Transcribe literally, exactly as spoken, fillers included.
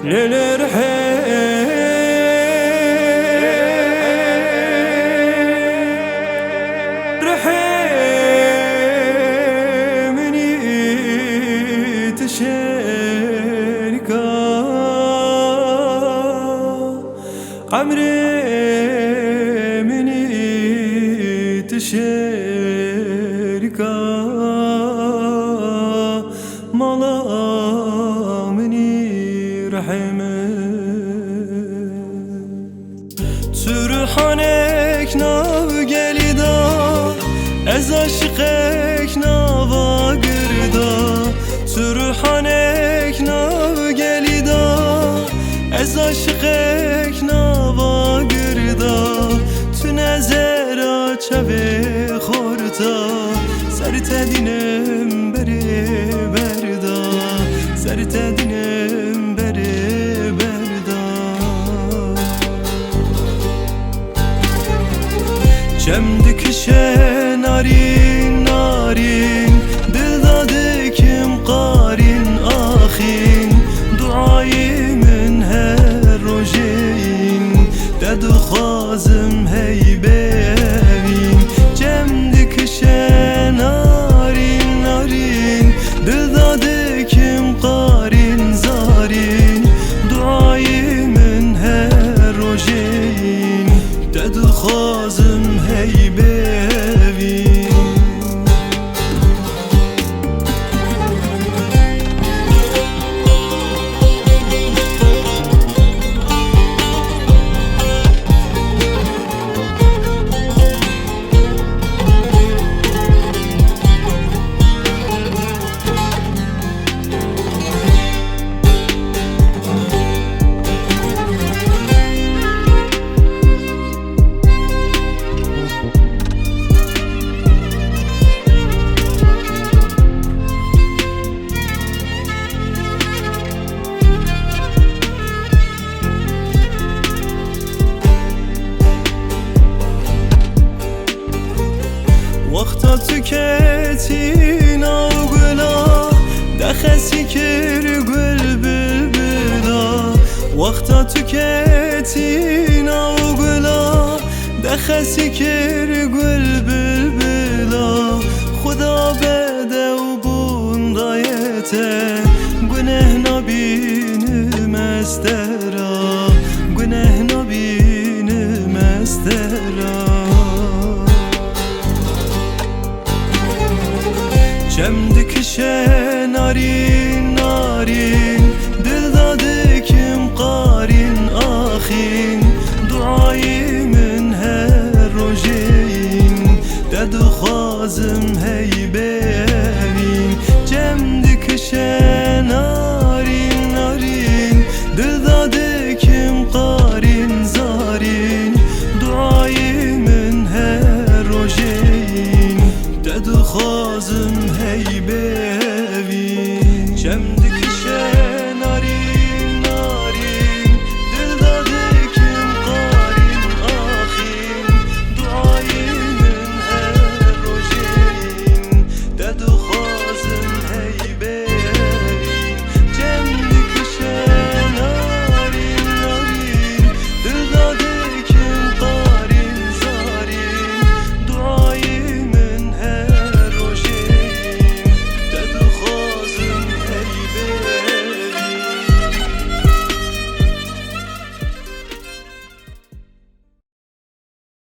Lê lê rihê, rihê min î tu şêrka, emrê min î tu şêrka. Mala min î rihê min. Tu rihanek nav gelî da, ez aşiqek nava girda. Tu rihanek nav gelî da, ez aşiqek nava girda. Tu nezera çavê xorta, ser te dînim berê berda, ser te dînim berê berda. Çem dikişe narîn narîn, dil da dikim qarîn axîn, duayî min her rojê yîn, te dixwazim hey bêvîn. Çem dikişe narîn narîn, dil da dikim qarîn zarîn, duayî min her rojê yîn, te dixwazim hey bêvîn. Wexta tu ketî nav gula, dexesî kir gul bilbila. Wexta tu ketî nav gula, dexesî kir gul bilbila. Xuda bedew bûn daye te, guneh nabînim ez te